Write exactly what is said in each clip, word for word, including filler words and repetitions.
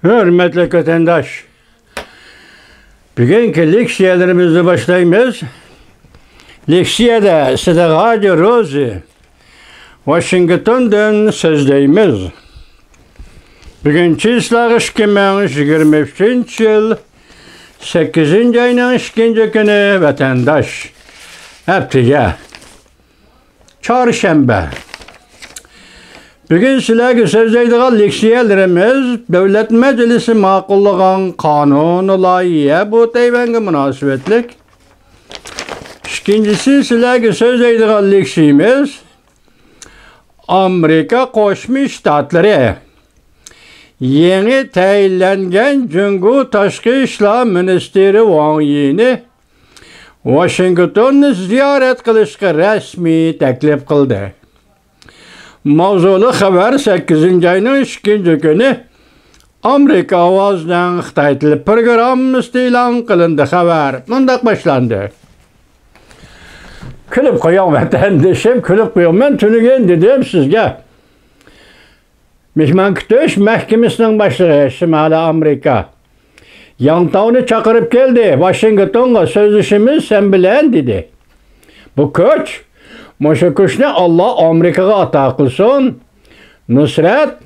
ھۆرمەتلىك ۋەتەنداش، بۈگۈنكى لېكسىيەلىرىمىزنى باشلايمىز. لېكسىيەدە سىدىغاجى روزى ۋاشىنگتوندىن سۆزلەيمىز. بۈگۈن چىسلاغ ئىككى مىڭ يىگىرمە ئۈچىنچى يىل، سەككىزىنچى ئاينىڭ ئىككىنچى كۈنى، ۋەتەنداش. ھەپتىگە چارشەنبە. بۈگۈن سىلەرگە سۆزلەيدىغان لېكسىيەلىرىمىز دۆلەت مەجلىسى ماقۇللىغان قانۇن لايىھە بۇ تەيۋەنگە مۇناسىۋەتلىك. ئىككىنچىسى، سىلەرگە سۆزلەيدىغان لېكسىيىمىز ئامېرىكا قوشما شتاتلىرى يېڭى تەيىنلەنگەن جۇڭگو تاشقى ئىشلار مىنىستىرى ۋاڭ يىنى ۋاشىنگتوننى زىيارەت قىلىشقا رەسمىي تەكلىپ قىلدى. ماۋزۇلۇق خەۋەر سەككىزىنچى ئاينىڭ ئىككىنچى كۈنى ئامېرىكا ئاۋازىنىڭ خىتاي تىلى پروگراممىسىدا ئېلان قىلىندى. خەۋەر مۇنداق باشلاندى. كۈلۈپ قويۇڭ، ۋەتەندىشىم، كۈلۈپ قويۇڭ. مەن تۈنۈگۈن دېدىم سىزگە. مېھمان كۈتۈش مەھكىمىسىنىڭ باشلىقى، شىمالىي ئامېرىكا، ياڭتاۋنى چاقىرىپ كەلدى، ۋاشىنگتونغا سۆزلىشىمىز سەن بىلەن، دېدى. بۇ كۈچ، مۇشۇ كۈچنى ئاللا ئامېرىكىغا ئاتا قىلسۇن. نۇسرەت،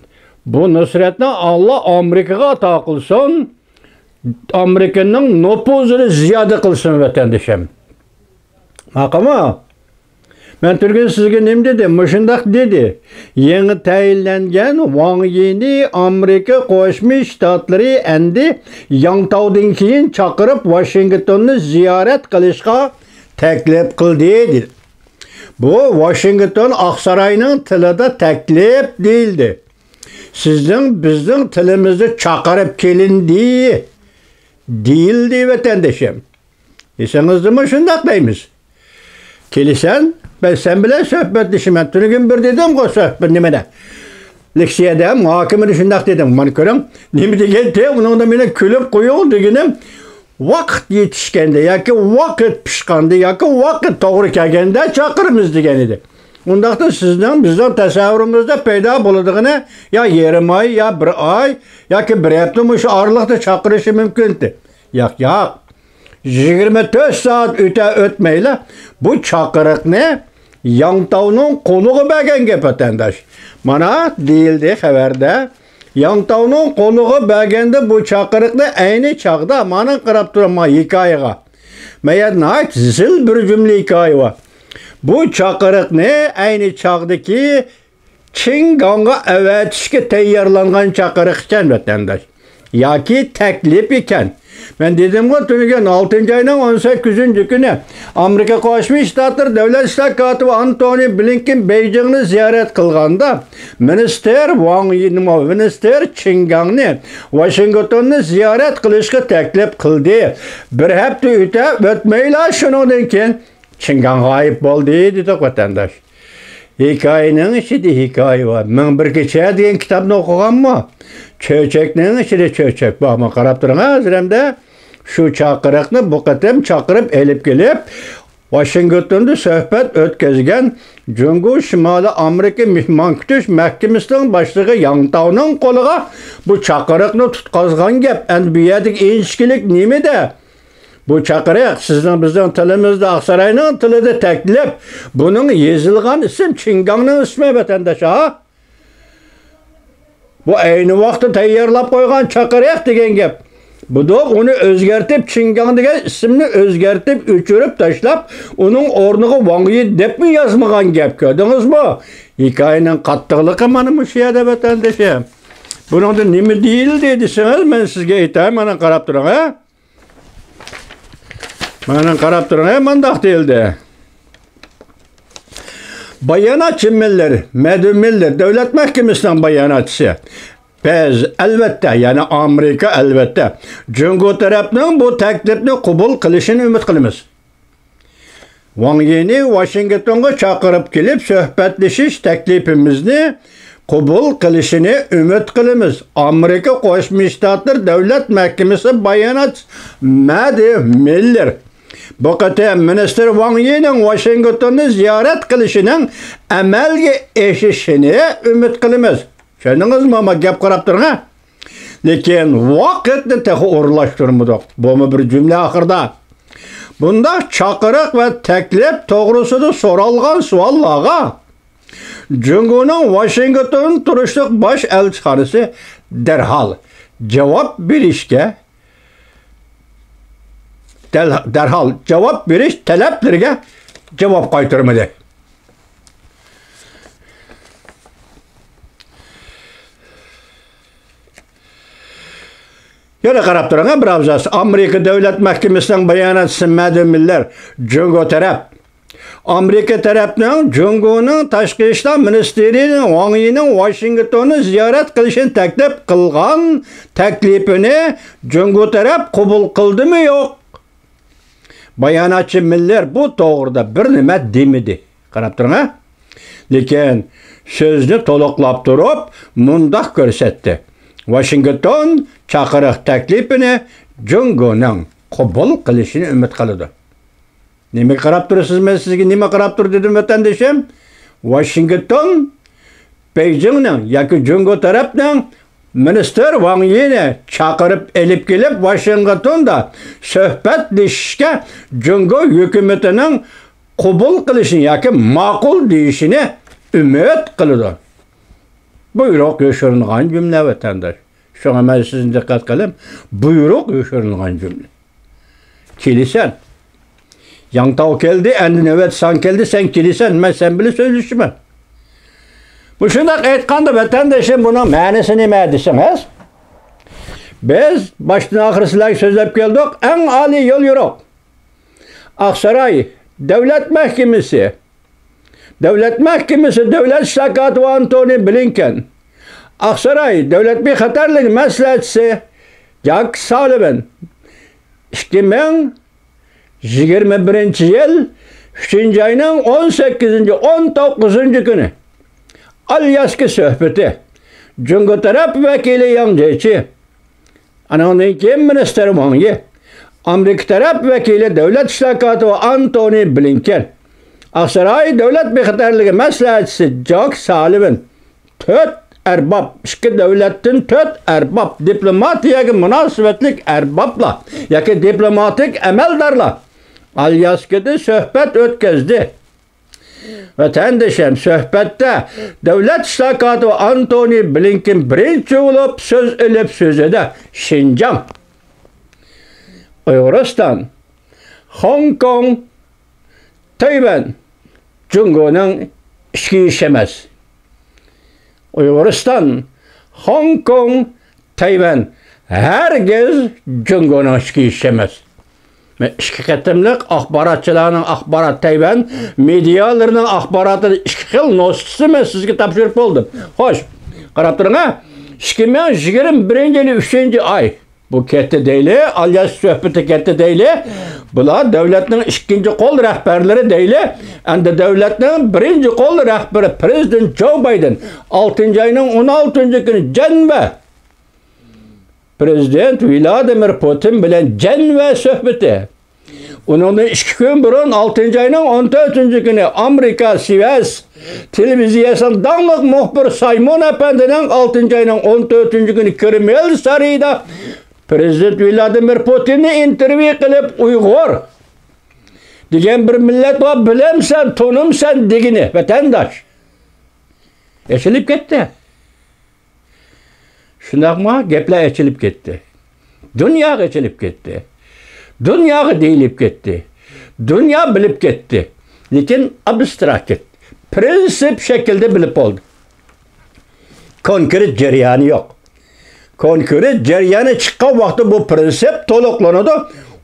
بۇ نۇسرەتنى ئاللا ئامېرىكىغا ئاتا قىلسۇن. ئامېرىكىنىڭ نوپۇزىنى زىيادە قىلسۇن، ۋەتەندىشىم. ماقۇلمۇ؟ مەن تۈرگۈن سىزگە نېمە دېدىم؟ مۇشۇنداق دېدى. يېڭى تەيىنلەنگەن ۋاڭ يىنى ئامېرىكا قوشما شتاتلىرى ئەمدى ياڭتاۋدىن كېيىن چاقىرىپ، ۋاشىنگتوننى زىيارەت قىلىشقا تەكلىپ قىلدى، دېدى. بۇ ۋاشىنگتون ئاقساراينىڭ تىلىدا تەكلىپ دېيىلدى. سىزنىڭ بىزنىڭ تىلىمىزدا چاقىرىپ كېلىندى دېيىلدى، ۋەتەندىشىم. ئېسىڭىزدىمۇ شۇنداق دەيمىز. كېلىسەن، مەن سەن بىلەن سۆھبەتلىشىمەن. تۈنۈگۈن بىر دېدىمغۇ سۆھبەت نېمىدە؟ لېكسىيەدە، مۇھاكىمىدە شۇنداق دېدىم. مانا كۆرۈڭ، نېمە دېگەنتى، ئۇنىڭدا مېنى كۈلۈپ قويۇڭ دېگىنىم، ۋاقىت يېتىشكەندە ياكى ۋاقىت پىشقاندا ياكى ۋاقىت توغرا كەلگەندە چاقىرىمىز دېگەن ئىدى. ئۇنداقتا سىزنىڭ بىزنىڭ تەسەۋۋۇرىمىزدا پەيدا بولىدىغىنى يا يېرىم ئاي، يا بىر ئاي، ياكى بىر ھەپتە مۇشۇ ئارىلىقتا چاقىرىشى مۇمكىنتى. ياق، ياق. يىگىرمە تۆت سائەت ئۆتە ئۆتمەيلا بۇ چاقىرىقنى ياڭتاۋنىڭ قولىغا بەرگەن گەپ، ۋەتەنداش. مانا دېيىلدى خەۋەردە. ياڭتاۋنىڭ قولىغا بەرگەندە بۇ چاقىرىقنى ئەينى چاغدا، مانا قاراپ تۇرۇڭ، ما ھېكايىغا. مەيەر ناھايىتى زىل بىر جۈملە ھېكايە بار. بۇ چاقىرىقنى ئەينى چاغدىكى چىڭگاڭغا ئەۋەتىشكە تەييارلانغان چاقىرىق ئىكەن، ۋەتەنداش. ياكى تەكلىپ ئىكەن. مەن دېدىمغۇ، تۈنۈگۈن ئالتىنچى ئاينىڭ ئون سەككىزىنچى كۈنى ئامېرىكا قوشما شتاتلىرى دۆلەت ئىشلار كاتىپى ئانتونى بلىنكېن بېيجىڭنى زىيارەت قىلغاندا، مىنىستىر ۋاڭ يىنى، مىنىستىر چىڭگاڭنى ۋاشىنگتوننى زىيارەت قىلىشقا تەكلىپ قىلدى. بىر ھەپتە ئۆتە ئۆتمەيلا شۇنىڭدىن كېيىن چىڭگاڭ غايىب بولدى، دېدۇق، ۋەتەنداش. ھېكايىنىڭ ئىچىدە ھېكايە بار. مىڭ بىر كېچە دېگەن كىتابنى ئوقۇغانمۇ؟ چۆچەكنىڭ ئىچىدە چۆچەك بارمۇ؟ قاراپ تۇرۇڭ، ھازىر ئەمدى شۇ چاقىرىقنى بۇ قېتىم چاقىرىپ ئېلىپ كېلىپ، ۋاشىنگتوندا سۆھبەت ئۆتكۈزگەن جۇڭگو شىمالىي ئامېرىكا مېھمان كۈتۈش مەھكىمىسىنىڭ باشلىقى ياڭتاۋنىڭ قولىغا بۇ چاقىرىقنى تۇتقازغان گەپ. ئەمدى بۇ يەردىكى ئىنچىكىلىك نېمىدە؟ بۇ چاقىرىق سىزنىڭ بىزنىڭ تىلىمىزدا، ئاقساراينىڭ تىلىدا تەكلىپ. بۇنىڭ يېزىلغان ئىسىم چىڭگاڭنىڭ ئىسمى، ۋەتەنداش، ھا؟ بۇ ئەينى ۋاقىتتا تەييارلاپ قويغان چاقىرىق دېگەن گەپ. بۇدۇق ئۇنى ئۆزگەرتىپ، چىڭگاڭ دېگەن ئىسىمنى ئۆزگەرتىپ، ئۆچۈرۈپ تاشلاپ، ئۇنىڭ ئورنىغا ۋاڭ يى دەپمۇ يازمىغان گەپ، كۆردىڭىزمۇ؟ ھېكايىنىڭ قاتتىقلىقى مانا مۇشۇ يەردە، ۋەتەندىشىم. بۇنىڭدا نېمە دېيىلدى دېسىڭىز، مەن سىزگە ئېيتاي، مانا قاراپ تۇرۇڭ، ھە؟ مانا قاراپ تۇرۇڭ، ھە، مانداق دېيىلدى. باياناتچى مىللېر، مەدۋ مىللېر، دۆلەت مەھكىمىسىنىڭ باياناتچىسى. بىز، ئەلۋەتتە، يەنى ئامېرىكا، ئەلۋەتتە، جۇڭگو تەرەپنىڭ بۇ تەكلىپنى قوبۇل قىلىشىنى ئۈمىد قىلىمىز. ۋاڭ يىنى ۋاشىنگتونغا چاقىرىپ كېلىپ، سۆھبەتلىشىش تەكلىپىمىزنى قوبۇل قىلىشىنى ئۈمىد قىلىمىز. ئامېرىكا قوشما شتاتلىرى دۆلەت مەھكىمىسى باياناتچىسى مەدۋ مىللېر بۇ قېتىم مىنىستىر ۋاڭ يىنىڭ ۋاشىنگتوننى زىيارەت قىلىشىنىڭ ئەمەلگە ئېشىشىنى ئۈمىد قىلىمىز. چۈشەندىڭىزمۇ؟ ما گەپ قاراپ تۇرۇڭ، ھە؟ لېكىن ۋاقىتنى تېخى ئورۇنلاشتۇرمىدۇق. بۇمۇ بىر جۈملە ئاخىرىدا. بۇنداق چاقىرىق ۋە تەكلىپ توغرىسىدا سورالغان سوئاللارغا جۇڭگونىڭ ۋاشىنگتون تۇرۇشلۇق باش ئەلچىخانىسى دەرھال جاۋاب بېرىشكە، دەل-، دەرھال جاۋاب بېرىش تەلەپلىرىگە جاۋاب قايتۇرمىدى. يەنە قاراپ تۇرۇڭ، بىر ئابزاس. ئامېرىكا دۆلەت مەھكىمىسىنىڭ باياناتچىسى ماديۇ مىللېر جۇڭگو تەرەپ، ئامېرىكا تەرەپنىڭ جۇڭگونىڭ تاشقى ئىشلار مىنىستىرى ۋاڭ يىنىڭ ۋاشىنگتوننى زىيارەت قىلىشىنى تەكلىپ قىلغان تەكلىپىنى جۇڭگو تەرەپ قوبۇل قىلدىمۇ يوق؟ باياناتچى مىللېر بۇ توغرىدا بىر نېمە دېمىدى. قاراپ تۇرۇڭ، ھە؟ لېكىن سۆزنى تولۇقلاپ تۇرۇپ مۇنداق كۆرسەتتى: ۋاشىنگتون چاقىرىق تەكلىپىنى جۇڭگونىڭ قوبۇل قىلىشىنى ئۈمىد قىلىدۇ. نېمىگە قاراپ تۇرىسىز؟ مەن سىزگە نېمە قاراپ تۇر دېدىم، ۋەتەندىشىم؟ ۋاشىنگتون بېيجىڭنىڭ ياكى جۇڭگو تەرەپنىڭ مىنىستىر ۋاڭ يىنى چاقىرىپ ئېلىپ كېلىپ، ۋاشىنگتوندا سۆھبەتلىشىشكە جۇڭگو ھۆكۈمىتىنىڭ قوبۇل قىلىشىنى ياكى ماقۇل دېيىشىنى ئۈمىد قىلىدۇ. بۇيرۇق يوشۇرۇنغان جۈملە، ۋەتەنداش. شۇڭا مەن سىزنى دىققەت قىلىم، بۇيرۇق يوشۇرۇنغان جۈملە. كېلىسەن. ياڭتاۋ كەلدى، ئەمدى نۆۋەت ساڭا كەلدى، سەن كېلىسەن، مەن سەن بىلەن سۆزلىشىمەن. مۇشۇنداق ئېيتقاندا، ۋەتەندىشىم، بۇنىڭ مەنىسى نېمە دېسىڭىز، بىز باشتىن ئاخىر سىلەرگە سۆزلەپ كەلدۇق، ئەڭ ئالىي يول يورۇق. ئاقساراي دۆلەت مەھكىمىسى، دۆلەت مەھكىمىسى دۆلەت ئىشلار كاتىپى ئانتونى بلىنكېن، ئاقساراي دۆلەت بىخەتەرلىكى مەسلىھەتچىسى جاك سالىۋان ئىككى مىڭ يىگىرمە بىرىنچى يىل ئۈچىنچى ئاينىڭ ئون سەككىزىنچى، ئون توققۇزىنچى كۈنى ئالياسكا سۆھبىتى، جۇڭگو تەرەپ ۋەكىلى ياڭ جيېچى، ئانىڭدىن كېيىن مىنىستىر ۋاڭ يى، ئامېرىكا تەرەپ ۋەكىلى دۆلەت ئىشلار كاتىپى ئانتونى بلىنكېن، ئاقساراي دۆلەت بىخەتەرلىكى مەسلىھەتچىسى جاك سالىۋان، تۆت ئەرباب، ئىككى دۆلەتتىن تۆت ئەرباب، دىپلوماتىيەگە مۇناسىۋەتلىك ئەربابلار ياكى دىپلوماتىك ئەمەلدارلار ئالياسكىدا سۆھبەت ئۆتكۈزدى. ۋەتەندىشىم، سۆھبەتتە دۆلەت ئىشلار كاتىپى ئانتونى بلىنكېن بىرىنچى بولۇپ سۆز ئېلىپ، سۆزىدە شىنجاڭ، ئۇيغۇرىستان، خوڭكوڭ، تەيۋەن جۇڭگونىڭ ئىچكى ئىشى ئەمەس. ئۇيغۇرىستان، خوڭكوڭ، تەيۋەن ھەرگىز جۇڭگونىڭ ئىچكى ئىشى ئەمەس. مەن ئىككى قېتىملىق ئاخباراتچىلارنىڭ ئاخبارات، تەيۋەن مېدىيالىرىنىڭ ئاخباراتىدا ئىككى خىل نۇسخىسى مەن سىزگە تاپشۇرۇپ بولدۇم. خوش، قاراپ تۇرۇڭ، ھە. ئىككى مىڭ يىگىرمە بىرىنچى يىلى ئۈچىنچى ئاي. بۇ كەتتى دەيلى، ئالياس سۆھبىتى كەتتى دەيلى. بۇلار دۆلەتنىڭ ئىككىنچى قول رەھبەرلىرى دەيلى. ئەمدى دۆلەتنىڭ بىرىنچى قول رەھبىرى پىرېزىدېنت جو بايدېن ئالتىنچى ئاينىڭ ئون ئالتىنچى كۈنى جەنۋە پىرېزىدېنت ۋلادىمىر پۇتىن بىلەن جەنۋە سۆھبىتى. ئۇنىڭدىن ئىككى كۈن بۇرۇن، ئالتىنچى ئاينىڭ ئون تۆتىنچى كۈنى ئامېرىكا سى بى ئېس تېلېۋىزىيەسىنىڭ داڭلىق مۇخبىرى سايمون ئەپەندىنىڭ ئالتىنچى ئاينىڭ ئون تۆتىنچى كۈنى كرېمل سارىيىدا پىرېزىدېنت ۋلادىمىر پۇتىننى ئىنتېرۋيۇ قىلىپ، ئۇيغۇر دېگەن بىر مىللەت بار، بىلەمسەن، تونۇمسەن دېگىنى، ۋەتەنداش. ئېچىلىپ كەتتى. شۇنداقمۇ؟ گەپلەر ئېچىلىپ كەتتى. دۇنياغا ئېچىلىپ كەتتى. دۇنياغا دېيىلىپ كەتتى. دۇنيا بىلىپ كەتتى. لېكىن ئابستراكت، پرىنسىپ شەكلىدە بىلىپ بولدى. كونكرېت جەريانى يوق. كونكرېت جەريانى چىققان ۋاقىتتا بۇ پرىنسىپ تولۇقلىنىدۇ.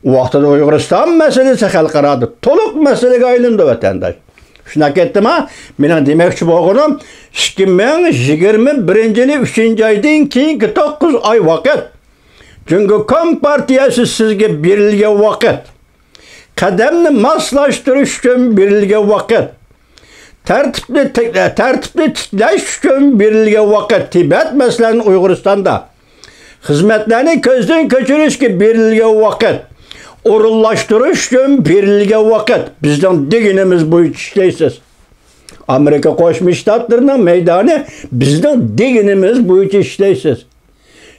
ئۇ ۋاقىتتا ئۇيغۇرىستان مەسىلىسى خەلقئارادا تولۇق مەسىلىگە ئايلىنىدۇ، ۋەتەنداش. شۇنداق كەتتىما؟ مېنىڭ دېمەكچى بولغىنىم، ئىككى مىڭ يىگىرمە بىرىنچى يىلى ئۈچىنچى ئايدىن كېيىنكى توققۇز ئاي ۋاقىت. جۇڭگو كومپارتىيەسى سىزگە بېرىلگەن ۋاقىت. قەدەمنى ماسلاشتۇرۇش ئۈچۈن بېرىلگەن ۋاقىت. تەرتىپنى تىك-، تەرتىپنى تىكلەش ئۈچۈن بېرىلگەن ۋاقىت. تىبەت، مەسىلەن، ئۇيغۇرىستاندا. خىزمەتلەرنى كۆزدىن كەچۈرۈشكە بېرىلگەن ۋاقىت، ئورۇنلاشتۇرۇش ئۈچۈن بېرىلگەن ۋاقىت. بىزنىڭ دېگىنىمىز بويىچە ئىشلەيسىز. ئامېرىكا قوشما شتاتلىرىنىڭ مەيدانى، بىزنىڭ دېگىنىمىز بويىچە ئىشلەيسىز.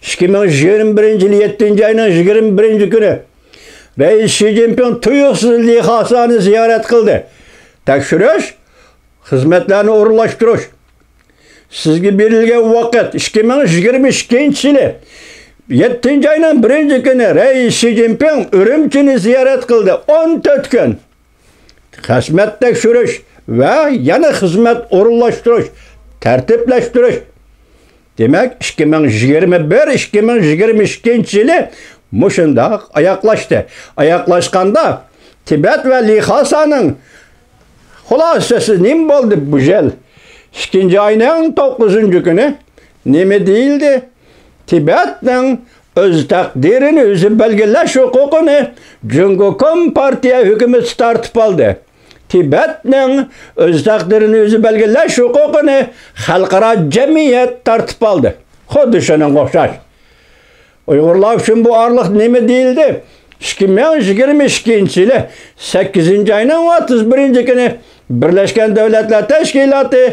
ئىككى مىڭ يىگىرمە بىرىنچى يىل يەتتىنچى ئاينىڭ يىگىرمە بىرىنچى كۈنى رەئىس شى جىنپىڭ تۇيۇقسىز لى خاسانى زىيارەت قىلدى. تەكشۈرۈش، خىزمەتلەرنى ئورۇنلاشتۇرۇش. سىزگە بېرىلگەن ۋاقىت ئىككى مىڭ يىگىرمە ئىككىنچى يىلى يەتتىنچى ئاينىڭ بىرىنچى كۈنى رەئىس شى جىنپىڭ ئۈرۈمچىنى زىيارەت قىلدى. ئون تۆت كۈن. خىزمەت تەكشۈرۈش ۋە يەنە خىزمەت ئورۇنلاشتۇرۇش، تەرتىپلەشتۈرۈش. دېمەك، ئىككى مىڭ يىگىرمە بىر، ئىككى مىڭ يىگىرمە ئىككىنچى يىلى مۇشۇنداق ئاياغلاشتى. ئاياغلاشقاندا، تىبەت ۋە لى خاسانىڭ خۇلاسىسى نېمە بولدى بۇ يىل؟ ئىككىنچى ئاينىڭ توققۇزىنچى كۈنى نېمە دېيىلدى؟ تىبەتنىڭ ئۆز تەقدىرىنى ئۆزى بەلگىلەش ھوقۇقىنى جۇڭگو كومپارتىيە ھۆكۈمىتى تارتىپ ئالدى. تىبەتنىڭ ئۆز تەقدىرىنى ئۆزى بەلگىلەش ھوقۇقىنى خەلقئارا جەمئىيەت تارتىپ ئالدى. خۇددى شۇنىڭغا ئوخشاش. ئۇيغۇرلار ئۈچۈن بۇ ئارىلىق نېمە دېيىلدى؟ ئىككى مىڭ يىگىرمە ئىككىنچى يىلى سەككىزىنچى ئاينىڭ ئوتتۇز بىرىنچى كۈنى بىرلەشكەن دۆلەتلەر تەشكىلاتى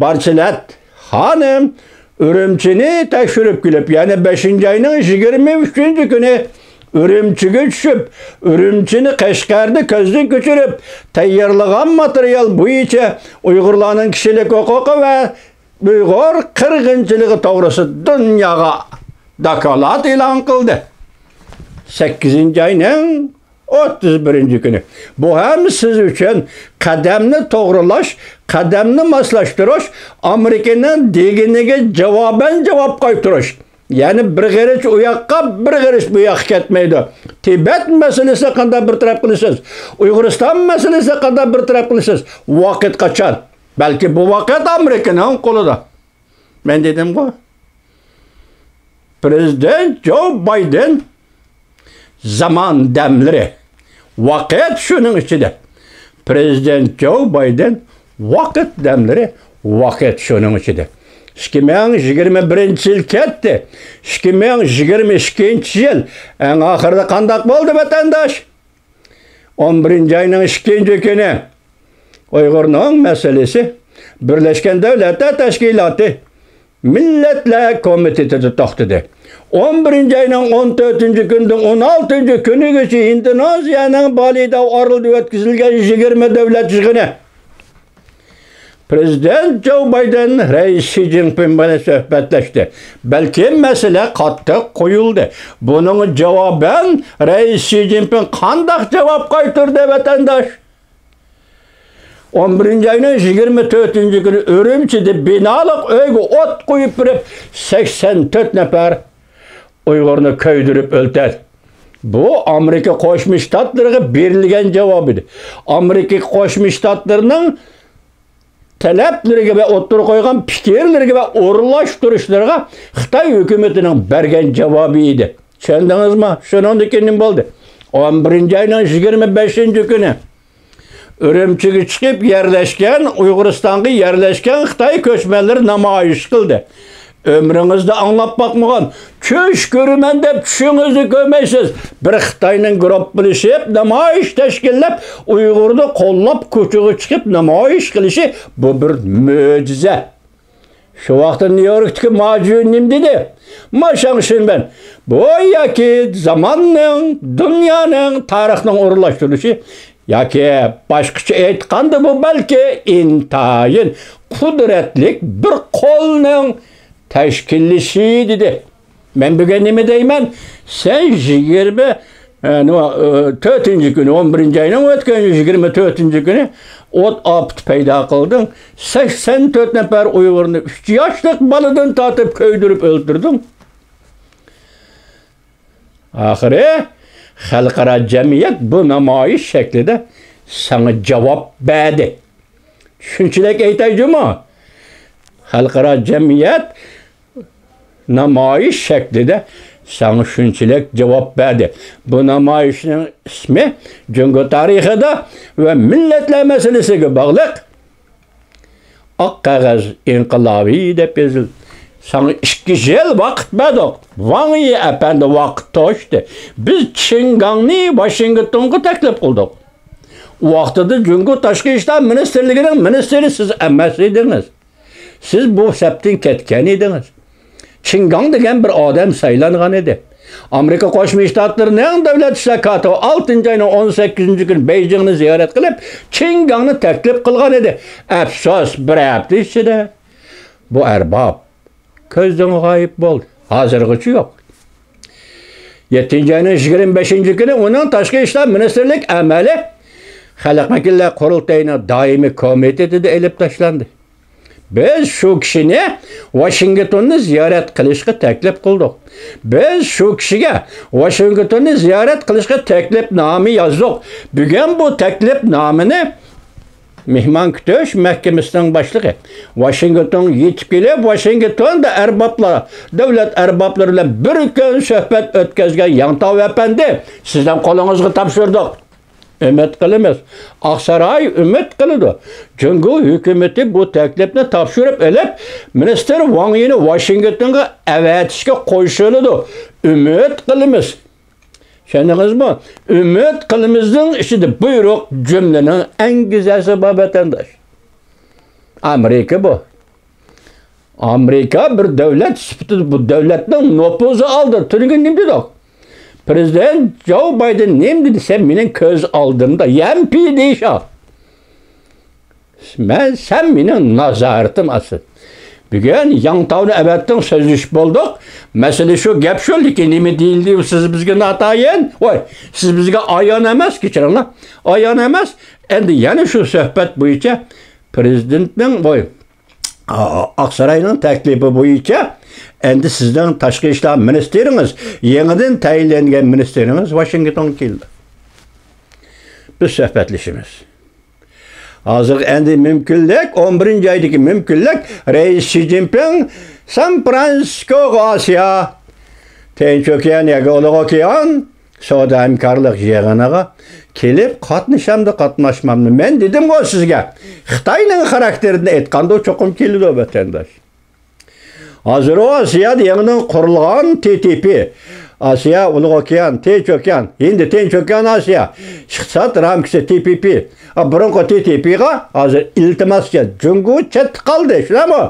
بارچىلەت خانىم ئۈرۈمچىنى تەكشۈرۈپ كېلىپ، يەنە بەشىنچى ئاينىڭ يىگىرمە ئۈچىنچى كۈنى ئۈرۈمچىگە چۈشۈپ، ئۈرۈمچىنى قەشقەردە كۆزدىن كەچۈرۈپ، تەييارلىغان ماتېرىيال بويىچە ئۇيغۇرلارنىڭ كىشىلىك ھوقۇقى ۋە ئۇيغۇر قىرغىنچىلىقى توغرىسىدا دۇنياغا دوكلات ئېلان قىلدى. سەككىزىنچى ئاينىڭ ئوتتۇز بىرىنچى كۈنى. بۇ ھەم سىز ئۈچۈن قەدەمنى توغرىلاش، قەدەمنى ماسلاشتۇرۇش، ئامېرىكىنىڭ دېگىنىگە جاۋابەن جاۋاب قايتۇرۇش. يەنى بىر غېرىچ ئۇ ياققا، بىر غېرىچ بۇ ياققا كەتمەيدۇ. تىبەت مەسىلىسى قانداق بىر تەرەپ قىلىسىز؟ ئۇيغۇرىستان مەسىلىسى قانداق بىر تەرەپ قىلىسىز؟ ۋاقىت قاچان؟ بەلكى بۇ ۋاقىت ئامېرىكىنىڭ قولىدا. مەن دېدىمغۇ، پرېزىدېنت جو بايدېن زامان دەملىرى، ۋاقىت شۇنىڭ ئىچىدە. پرېزىدېنت جو بايدېن، ۋاقىت دەملىرى، ۋاقىت شۇنىڭ ئىچىدە. ئىككى مىڭ يىگىرمە بىرىنچى يىل كەتتى. ئىككى مىڭ يىگىرمە ئىككىنچى يىل. ئەڭ ئاخىرىدا قانداق بولدى، ۋەتەنداش؟ ئون بىرىنچى ئاينىڭ ئىككىنچى كۈنى ئۇيغۇرنىڭ مەسىلىسى بىرلەشكەن دۆلەتلەر تەشكىلاتى مىللەتلەر كومىتېتىدا توختىدى. ئون بىرىنچى ئاينىڭ ئون تۆتىنچى كۈنىدىن ئون ئالتىنچى كۈنىگىچە ئىندونېزىيەنىڭ بالىدا ئارىلىدا ئۆتكۈزۈلگەن يىگىرمە دۆلەت يىغىنى. پرېزىدېنت جو بايدېن رەئىس شى جىنپىڭ بىلەن سۆھبەتلەشتى. بەلكىم مەسىلە قاتتىق قويۇلدى. بۇنىڭغا جاۋابەن رەئىس شى جىنپىڭ قانداق جاۋاب قايتۇردى، ۋەتەنداش؟ ئون بىرىنچى ئاينىڭ يىگىرمە تۆتىنچى كۈنى ئۈرۈمچىدە بىنالىق ئۆيگە ئوت قويۇپ بېرىپ، سەكسەن تۆت نەپەر ئۇيغۇرنى كۆيدۈرۈپ ئۆلتۈردى. بۇ ئامېرىكا قوشما شتاتلىرىغا بېرىلگەن جاۋاب ئىدى. ئامېرىكا قوشما شتاتلىرىنىڭ تەلەپلىرىگە ۋە ئوتتۇرىغا قويغان پىكىرلىرىگە ۋە ئورۇنلاشتۇرۇشلىرىغا خىتاي ھۆكۈمىتىنىڭ بەرگەن جاۋابى ئىدى. چۈشەندىڭىزمۇ؟ شۇنىڭدىن كېيىن نېمە بولدى؟ ئون بىرىنچى ئاينىڭ يىگىرمە بەشىنچى كۈنى ئۈرۈمچىگە چىقىپ يەرلەشكەن، ئۇيغۇرىستانغا يەرلەشكەن خىتاي كۆچمەنلىرى نامايىش قىلدى. ئۆمرىڭىزدە ئاڭلاپ باقمىغان، چۈش كۆرىمەن دەپ چۈشىڭىزدە كۆرمەيسىز. بىر خىتاينىڭ گۇرۇپپىلىشىپ، نامايىش تەشكىللەپ، ئۇيغۇرنى قوللاپ كوچىغا چىقىپ نامايىش قىلىشى، بۇ بىر مۆجىزە. شۇ ۋاقىتتا نيۇ يوركتىكى ماجۈن نېمە دېدى؟ ما شاڭشىنبەن، بۇ ياكى زاماننىڭ، دۇنيانىڭ، تارىخنىڭ ئورۇنلاشتۇرۇلۇشى، ياكى باشقىچە ئېيتقاندا، بۇ بەلكى ئىنتايىن قۇدرەتلىك بىر قولنىڭ تەشكىللىشى، دېدى. مەن بۈگۈن نېمە دەيمەن؟ سەن يىگىرمە، ئە، نېمە، ئە، تۆتىنچى كۈنى، ئون بىرىنچى ئاينىڭ ئۆتكەن يىگىرمە تۆتىنچى كۈنى ئوت ئاپىتى پەيدا قىلدىڭ. سەكسەن تۆت نەپەر ئۇيغۇرنى ئۈچ ياشلىق بالىدىن تارتىپ كۆيدۈرۈپ ئۆلتۈردۈڭ. ئاخىرى خەلقئارا جەمئىيەت بۇ نامايىش شەكلىدە ساڭا جاۋاب بەردى. شۇنچىلىك ئېيتاي جۇمۇ. خەلقئارا جەمئىيەت نامايىش شەكلىدە ساڭا شۇنچىلىك جاۋاب بەردى. بۇ نامايىشنىڭ ئىسمى جۇڭگو تارىخىدا ۋە مىللەتلەر مەسىلىسىگە باغلىق ئاق قەغەز ئىنقىلابى دەپ يېزىلدى. ساڭا ئىككى يىل ۋاقىت بەردۇق. ۋاڭ يى ئەپەندى، ۋاقىت توشتى. بىز چىڭگاڭنى ۋاشىنگتونغا تەكلىپ قىلدۇق. ئۇ ۋاقتىدا جۇڭگو تاشقى ئىشلار مىنىستىرلىكىنىڭ مىنىستىرى سىز ئەمەس ئىدىڭىز. سىز بۇ سەپتىن كەتكەن ئىدىڭىز. چىنگاڭ دېگەن بىر ئادەم سايلانغان ئىدى. ئامېرىكا قوشما شتاتلىرىنىڭ دۆلەت ئىشلار كاتىپى ئالتىنچى ئاينىڭ ئون سەككىزىنچى كۈنى بېيجىڭنى زىيارەت قىلىپ، چىنگاڭنى تەكلىپ قىلغان ئىدى. ئەپسۇس، بىر ھەپتە ئىچىدە بۇ ئەرباب كۆزدىن غايىب بولدى. ھازىرغىچە يوق. يەتتىنچى ئاينىڭ يىگىرمە بەشىنچى كۈنى ئۇنىڭ تاشقى ئىشلار مىنىستىرلىك ئەمەلى خەلق ۋەكىللەر قۇرۇلتىيىنىڭ دائىمىي كومىتېتىدا ئېلىپ تاشلاندى. بىز شۇ كىشىنى ۋاشىنگتوننى زىيارەت قىلىشقا تەكلىپ قىلدۇق. بىز شۇ كىشىگە ۋاشىنگتوننى زىيارەت قىلىشقا تەكلىپنامە يازدۇق. بۈگۈن بۇ تەكلىپنامىنى مېھمان كۈتۈش مەھكىمىسىنىڭ باشلىقى ۋاشىنگتونغا يېتىپ كېلىپ، ۋاشىنگتوندا ئەربابلار، دۆلەت ئەربابلىرى بىلەن بىر كۈن سۆھبەت ئۆتكۈزگەن ياڭتاۋ ئەپەندى، سىزنىڭ قولىڭىزغا تاپشۇردۇق. ئۈمىد قىلىمىز. ئاقساراي ئۈمىد قىلىدۇ. جۇڭگو ھۆكۈمىتى بۇ تەكلىپنى تاپشۇرۇپ ئېلىپ، مىنىستىر ۋاڭ يىنى ۋاشىنگتونغا ئەۋەتىشكە قوشۇلىدۇ. ئۈمىد قىلىمىز. چۈشەندىڭىزمۇ؟ ئۈمىد قىلىمىزنىڭ ئىچىدە بۇيرۇق جۈملىنىڭ ئەڭگىزەسى بار، ۋەتەنداش. ئامېرىكا بۇ. ئامېرىكا بىر دۆلەت سۈپىتىدە بۇ دۆلەتنىڭ نوپۇزى ئالدىدا تۈرگەن نېمە دېدۇق؟ پرېزىدېنت جو بايدېن نېمە دېدى؟ سەن مېنىڭ كۆز ئالدىمدا، يەنپى دېيىش ئا. مەن، سەن مېنىڭ نازارىتىم ئاستىدا. بۈگۈن ياڭتاۋنى ئەۋەتتىڭ، سۆزلىشىپ بولدۇق. مەسىلە شۇ، گەپ شۇ، لېكىن نېمە دېيىلدى، سىز بىزگە ناتايىن. ۋاي، سىز بىزگە ئايان ئەمەس، كېچىرىڭلار. ئايان ئەمەس. ئەمدى يەنە شۇ سۆھبەت بويىچە پرېزىدېنتنىڭ، ۋاي، ئا-، ئاقساراينىڭ تەكلىپى بويىچە ئەمدى سىزنىڭ تاشقى ئىشلار مىنىستىرىڭىز، يېڭىدىن تەيىنلەنگەن مىنىستىرىڭىز ۋاشىنگتونغا كېلىدۇ. بىز سۆھبەتلىشىمىز. ھازىرقى ئەمدى مۇمكىنلىك، ئون بىرىنچى ئايدىكى مۇمكىنلىك، رەئىس شى جىنپىڭ سان فرانسىسكوغا، ئاسىيا، تىنچ ئوكيان ياكى ئۇلۇغ ئوكيان سودا ھەمكارلىق يىغىنىغا كېلىپ قاتنىشامدۇ، قاتناشمامدۇ؟ مەن دېدىمغۇ سىزگە، خىتاينىڭ خاراكتېرىدىن ئېيتقاندا، چوقۇم كېلىدۇ، ۋەتەنداش. ھازىر ئۇ ئاسىيادا يېڭىدىن قۇرۇلغان تى تى پى، ئاسىيا ئۇلۇغ ئوكيان، تىنچ ئوكيان، ھىندى تىنچ ئوكيان ئاسىيا ئىقتىساد رامكىسى، تى پى پى، ئا، بۇرۇنقى تى تى پىغا ھازىر ئىلتىماس ياز-، جۇڭگو چەتتە قالدى، شۇنداقمۇ؟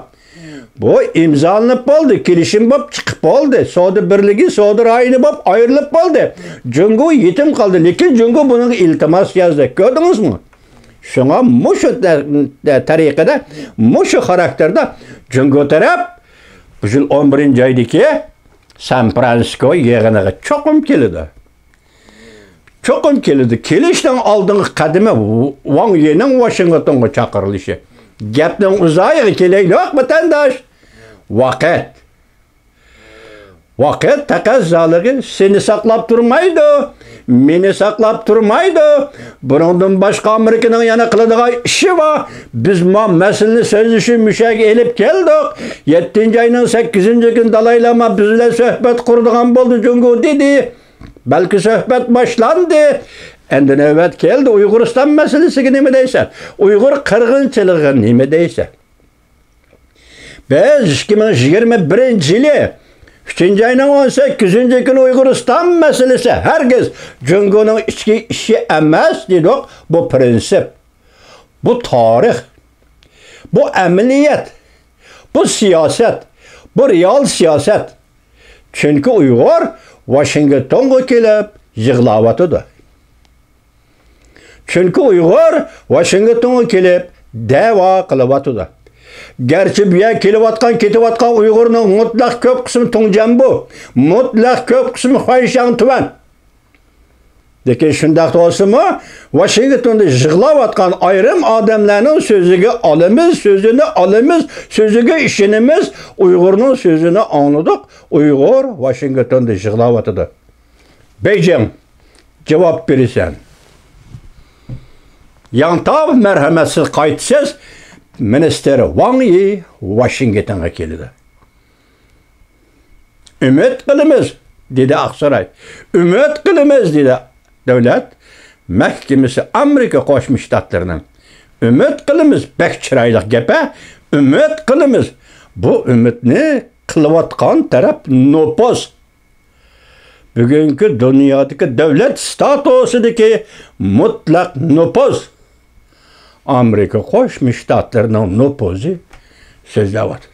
بۇ ئىمزالىنىپ بولدى، كېلىشىم بولۇپ چىقىپ بولدى، سودا بىرلىكى، سودا رايونى بولۇپ ئايرىلىپ بولدى. جۇڭگو يېتىم قالدى، لېكىن جۇڭگو بۇنىڭغا ئىلتىماس يازدى. كۆردىڭىزمۇ؟ شۇڭا مۇشۇ تە-، تەرىقىدە، مۇشۇ خاراكتېردا جۇڭگو تەرەپ بۇ يىل ئون بىرىنچى ئايدىكى سان فرانسىسكو يىغىنىغا چوقۇم كېلىدۇ. چوقۇم كېلىدۇ. كېلىشنىڭ ئالدىنقى قەدىمى ۋاڭ يىنىڭ ۋاشىنگتونغا چاقىرىلىشى. گەپنىڭ ئۇزايىغا كېلەيلۇق، ۋەتەنداش. ۋاقىت. ۋاقىت تەقەززالىقى سېنى ساقلاپ تۇرمايدۇ، مېنى ساقلاپ تۇرمايدۇ. بۇنىڭدىن باشقا ئامېرىكىنىڭ يەنە قىلىدىغان ئىشى بار. بىز ما مەسىلىنى سۆزلىشىش مۇشۇ يەرگە ئېلىپ كەلدۇق. يەتتىنچى ئاينىڭ سەككىزىنچى كۈنى دالاي لاما بىز بىلەن سۆھبەت قۇرىدىغان بولدى، جۇڭگو دېدى. بەلكى سۆھبەت باشلاندى. ئەمدى نۆۋەت كەلدى، ئۇيغۇرىستان مەسىلىسىگە نېمە دەيسەن؟ ئۇيغۇر قىرغىنچىلىقىغا نېمە دەيسەن؟ بىز ئىككى مىڭ يىگىرمە بىرىنچى يىلى ئۈچىنچى ئاينىڭ ئون سەككىزىنچى كۈنى ئۇيغۇرىستان مەسىلىسى ھەرگىز جۇڭگونىڭ ئىچكى ئىشى ئەمەس دېدۇق. بۇ پىرىنسىپ، بۇ تارىخ، بۇ ئەمەلىيەت، بۇ سىياسەت، بۇ رېئال سىياسەت. چۈنكى ئۇيغۇر ۋاشىنگتونغا كېلىپ يىغلاۋاتىدۇ. چۈنكى ئۇيغۇر ۋاشىنگتونغا كېلىپ دەۋا قىلىۋاتىدۇ. گەرچە بۇ يەرگە كېلىۋاتقان، كېتىۋاتقان ئۇيغۇرنىڭ مۇتلەق كۆپ قىسمى تۇڭجيەنبو، مۇتلەق كۆپ قىسمى خۇەنشياڭ تۈەن. لېكىن شۇنداق بولسىمۇ، ۋاشىنگتوندا يىغلاۋاتقان ئايرىم ئادەملەرنىڭ سۆزىگە ئالىمىز، سۆزىنى ئالىمىز، سۆزىگە ئىشىنىمىز، ئۇيغۇرنىڭ سۆزىنى ئاڭلىدۇق، ئۇيغۇر ۋاشىنگتوندا يىغلاۋاتىدۇ. بېيجىڭ، جاۋاب بېرىسەن. ياڭتاۋ، مەرھەمەت، سىز قايتىسىز. مىنىستىر ۋاڭ يى ۋاشىنگتونغا كېلىدۇ. ئۈمىد قىلىمىز، دېدى ئاقساراي. ئۈمىد قىلىمىز، دېدى دۆلەت مەھكىمىسى ئامېرىكا قوشما شتاتلىرىنىڭ. ئۈمىد قىلىمىز، بەك چىرايلىق گەپ ھە. ئۈمىد قىلىمىز. بۇ ئۈمىدنى قىلىۋاتقان تەرەپ نوپۇز. بۈگۈنكى دۇنيادىكى دۆلەت ستاتۇسىدىكى مۇتلەق نوپۇز، ئامېرىكا قوشما شتاتلىرىنىڭ نوپۇزى سۆزلەۋاتىدۇ.